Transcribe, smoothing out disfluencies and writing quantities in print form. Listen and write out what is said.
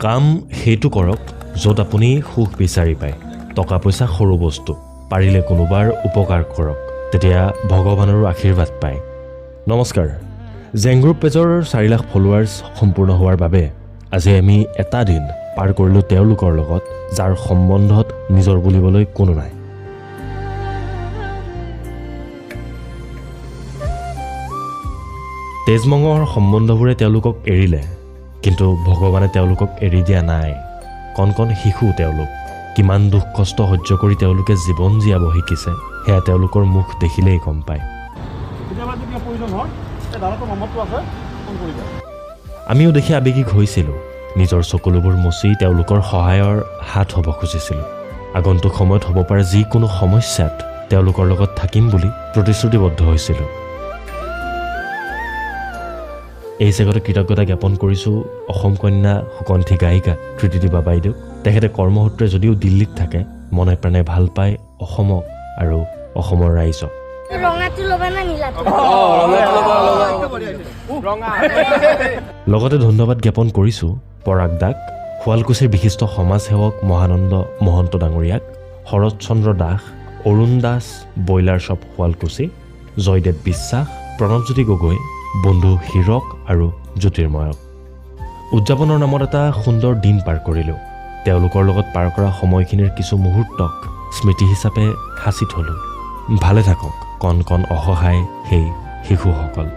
কাম সেইটো কৰক য'ত আপুনি সুখ বিচাৰি পায়। টকা পইচা সৰু বস্তু, পাৰিলে কোনোবাৰ উপকাৰ কৰক, তেতিয়া ভগৱানৰো আশীৰ্বাদ পায়। নমস্কাৰ। জেংগ্ৰুপ পেজৰ 4 লাখ ফলোৱাৰ্ছ সম্পূৰ্ণ হোৱাৰ বাবে আজি আমি এটা দিন পাৰ কৰিলোঁ তেওঁলোকৰ লগত, যাৰ সম্বন্ধত নিজৰ বুলিবলৈ কোনো নাই। তেজমঙহৰ সম্বন্ধবোৰে তেওঁলোকক এৰিলে, কিন্তু ভগৱানে তেওঁলোকক এৰি দিয়া নাই। কণ কণ শিশু তেওঁলোক, কিমান দুখ কষ্ট সহ্য কৰি তেওঁলোকে জীৱন জীয়াব শিকিছে, সেয়া তেওঁলোকৰ মুখ দেখিলেই গম পায়। কেতিয়াবা যদি কিবা প্ৰয়োজন হয়, এই দাদাটোৰ নম্বৰটো আছে, ফোন কৰিবা। আমিও দেখি আৱেগিক হৈছিলোঁ। নিজৰ চকুলোবোৰ মচি তেওঁলোকৰ সহায়ৰ হাত হ'ব খুজিছিলোঁ। আগন্তুক সময়ত হ'ব পাৰে যিকোনো সমস্যাত তেওঁলোকৰ লগত থাকিম বুলি প্ৰতিশ্ৰুতিবদ্ধ হৈছিলোঁ। এই চেগতে কৃতজ্ঞতা জ্ঞাপন কৰিছোঁ অসম কন্যা সুকণ্ঠী গায়িকা কৃতিদিবা বাইদেউক। তেখেতে কৰ্মসূত্ৰে যদিও দিল্লীত থাকে, মনে প্ৰাণে ভাল পায় অসমক আৰু অসমৰ ৰাইজক। ৰঙাটো ল'বা না নীলাটো? লগতে ধন্যবাদ জ্ঞাপন কৰিছোঁ পৰাগ দাক, শুৱালকুছিৰ বিশিষ্ট সমাজসেৱক মহানন্দ মহন্ত ডাঙৰীয়াক, শৰৎ চন্দ্ৰ দাস, অৰুণ দাস, ব্ৰইলাৰ শ্বপ শুৱালকুছি, জয়দেৱ বিশ্বাস, প্ৰণৱজ্যোতি গগৈ, বন্ধু হীৰক আৰু জ্যোতিৰ্ময়ক। উদযাপনৰ নামত এটা সুন্দৰ দিন পাৰ কৰিলোঁ। তেওঁলোকৰ লগত পাৰ কৰা সময়খিনিৰ কিছু মুহূৰ্তক স্মৃতি হিচাপে সাঁচি থলোঁ। ভালে থাকক কণ কণ অসহায় সেই শিশুসকল।